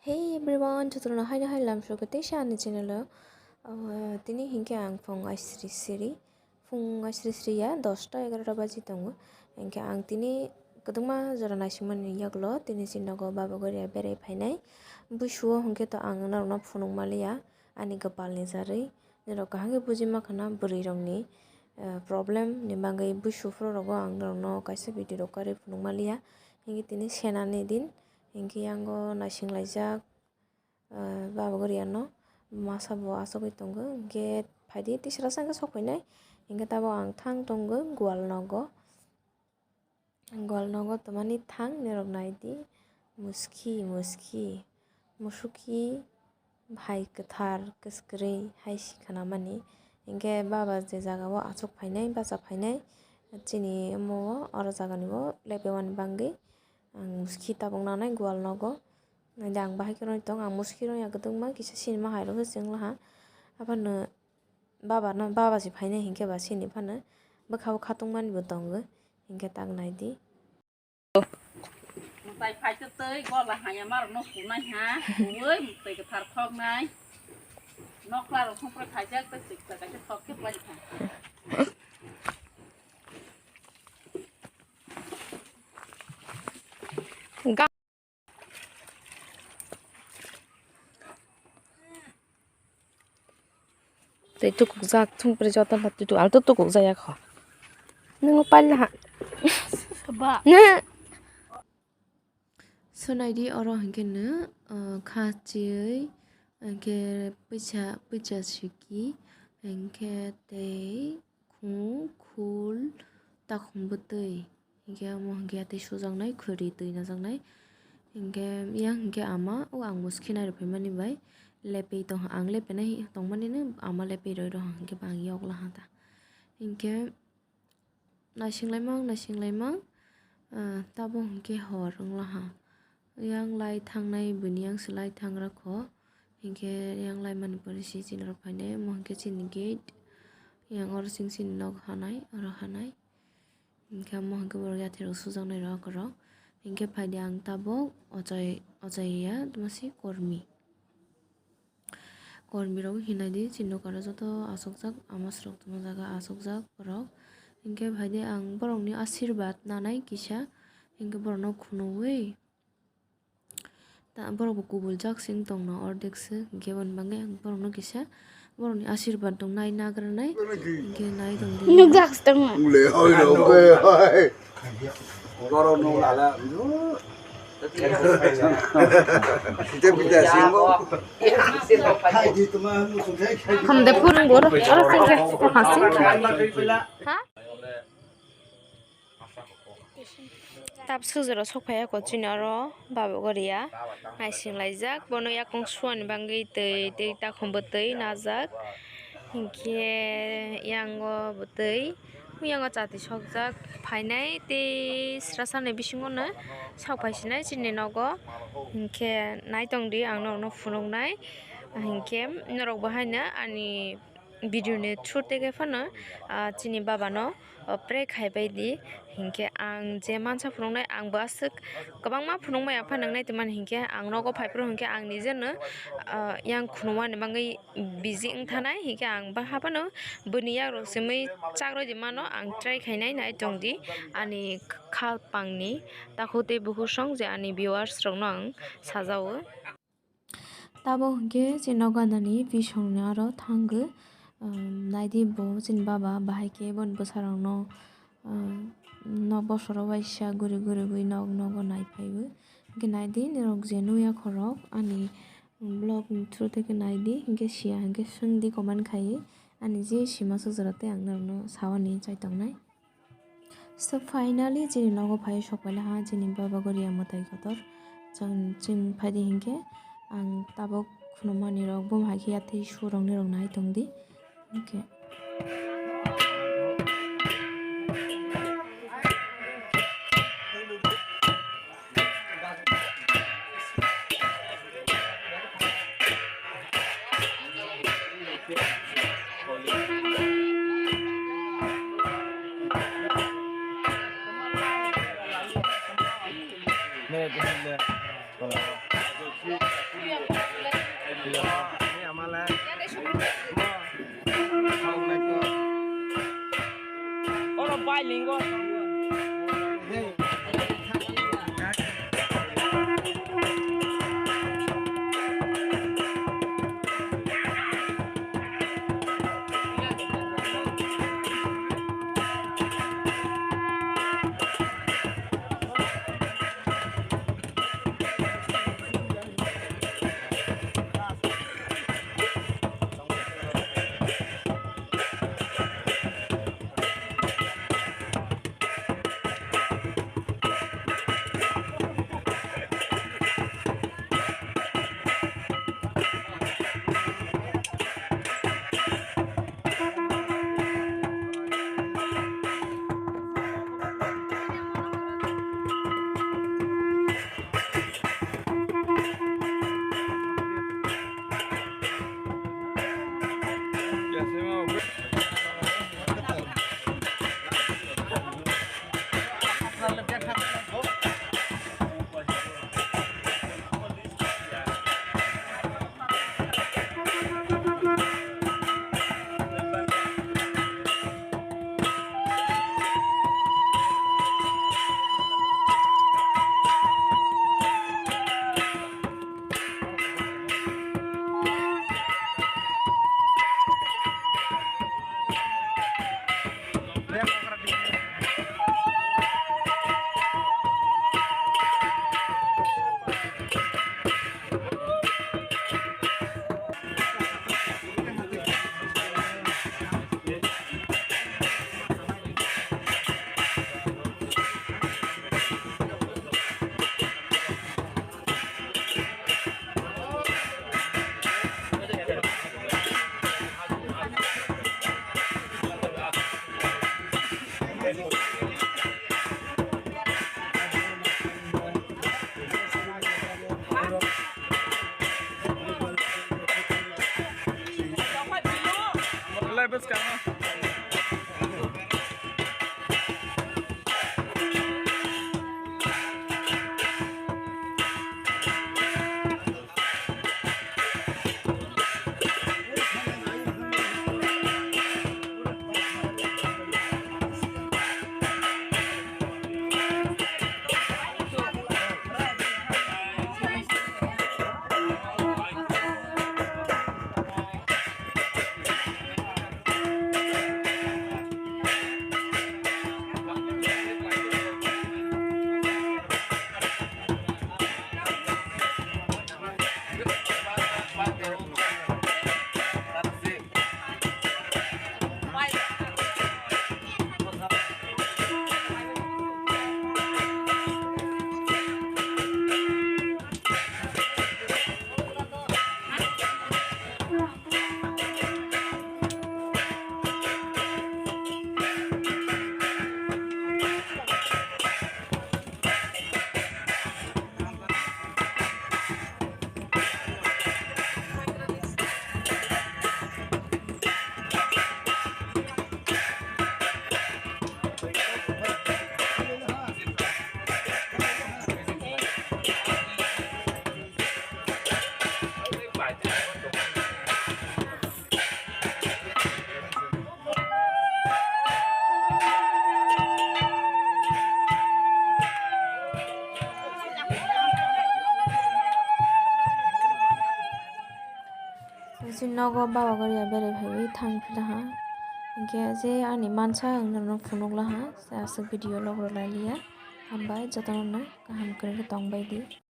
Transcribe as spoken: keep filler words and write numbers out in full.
Hey everyone, jotono haino hai lamsok tei sa ani channel o. Ah, tini hinkhe ang phung aisri siri, phung aisri siri ya, dosta egarota baji tongo. Hinkhe ang tini kwdwkma jora naisingmani yaklo tini chini nogo Baba Goria berai phainai. Buisuo hinkhe to ang norokno phunuk maliya ani kwpalni jarwi. Norok kaham khe buji mankha na bwrwi rokni, eh, problem ni bagwi buisu phuru rogo ang norokno kaisa video rok karwi phunuk maliya. Hinkhe tini senani din, hinkhe yango naising laijak, eh, Baba Goria no masa bo achugwi tongo. Hinkhe phaidi tisra sangkhe sok phainai, hinkhe tabuk ang thang tongo Gwal nogo. Gwal nogo tongmani thang norok naidi, muski muski, musuki hai kwthar kwskwrwi hai si khnamani. Hinkhe baba je jagao achuk phainai, bacha phainai, chini omo o oro jagani o lepe mani bagwi ang muski tabuk nanai Gwal nogo. Naidi ang bahai khe rwngtong, ang muski rwngya kwdwkma kisa sinima hai rwkhe chwng laha. Aphano baba no, baba se phainai hinkhe ba sini phano bwkha o khatungmani bo tongo, hinkhe tak naidi. Mwtai phaikhe tei gola haya marokno kunai ha, kuwi mwtai kwthar khoknai. Nokla rok songkhe phaijak tei siksa kaisa thok khe bai kha. Tei tukuk jak thung pre joto na tutu ang to tukuk jak ya kho. Nung paila ha. Ba. Ne. Sonaidi oro hinkhe no, ah, kha chiwi hinkhe puisa, puisa siki hinkhe tei khung khul takhum bwtwi. Hinkhe omo hinkhe tei sujaknai, khuri twi najaknai. Hinkhe yang hinkhe ama, o ang muski nai rw phaimani bai lepwi tongkha. Ang lepenai tongmani no ama lepwi rwi rw hinkhe ba ang yok laha ta. Hinkhe naising laimang, naising laimang, ah, tabuk hinkhe hor wng laha. Yang lai thangnai, bini yang se lai thang rwkho. Hinkhe yang lai mani pore se chini rok phainai, omo hinkhe chini gate. Yang oro chwng chini nok hanai, oro hanai. Hinkhe omo hinkhe borok yathai rok sujaknai rok, rok. Hinkhe phaidi ang tabuk ochai, ochai ya, tamo se kormi. Kormi rok hinai di, chini nokaro joto asokjak, ama srok tongma jaga asokjak borok. Hinkhe phaidi ang borokni asirbad nanai kisa, hinkhe borokno khunuwi. Ta borok bo kubul jak sing tongno ordek se, hinkhe aboni bagwi ang borokno kisa borokni asirbad tong nai nagranai, hinkhe nai tong di. Nukjak se tongma. Ule hoi rok hoi. Borok no lala. Pita pita singo. Hamde phurung bor, oro sing khe, ta phasing khe. Ha? Tab sujoro sok phai ako chini oro Baba Goria naising laijak, bono yakung suani bagwi twi, twi takhum bwtwi najak, hinkhe yango bwtwi, yango chati sokjak phainai tei srasani bisingo no sok phai sinai chini nogo, hinkhe naitong di ang norokno phunuknai, hinkhe norok bo haino ani video ni through tei khe phano, ah, chini baba no, ah, pray khai bai di. Hinkhe ang je mansa phunuknai, ang bo aswk kwbangma phunukmaya phano nang nai tongmani, hinkhe ang nogo phai phuru hinkhe ang nije no, ah, yang khunumani bagwi busy wng thanai, hinkhe ang bahai phano bwini yak rok simi chakroi di mano, ang try khainai, nai tong di ani kha pangni takhuk tei bukhuk song je ani viewers rok no ang sajao. Tabuk hinkhe chini nok ganani bisongni aro thango, um, naidi bo chini baba bahai khe boni bwsarokno, um, nok bosoro waisa guri gurigwi nok nogo naiphaiwi. Hinkhe naidi norok je nukya khorok ani vlogni through tei khe naidi, hinkhe siya hinkhe swngdi comment khaiwi ani je sima sujaro tei ang norokno sawani chai tongnai. So finally chini nogo phai sok paila ha chini Baba Goria mwtai kotor. Chwng, chwng phaidi hinkhe ang tabuk khunumani rok bo hai khe yathai su rok ni rok nai tong di. Okay. Oro bai lingo. Nogo baba goriya berai phaiwi thang philaha. Hinkhe je ani mansa ang nono phunuk laha, se aswk video log rw lailiya. Hambai jotono no kaham kwrwi khe tongbai di.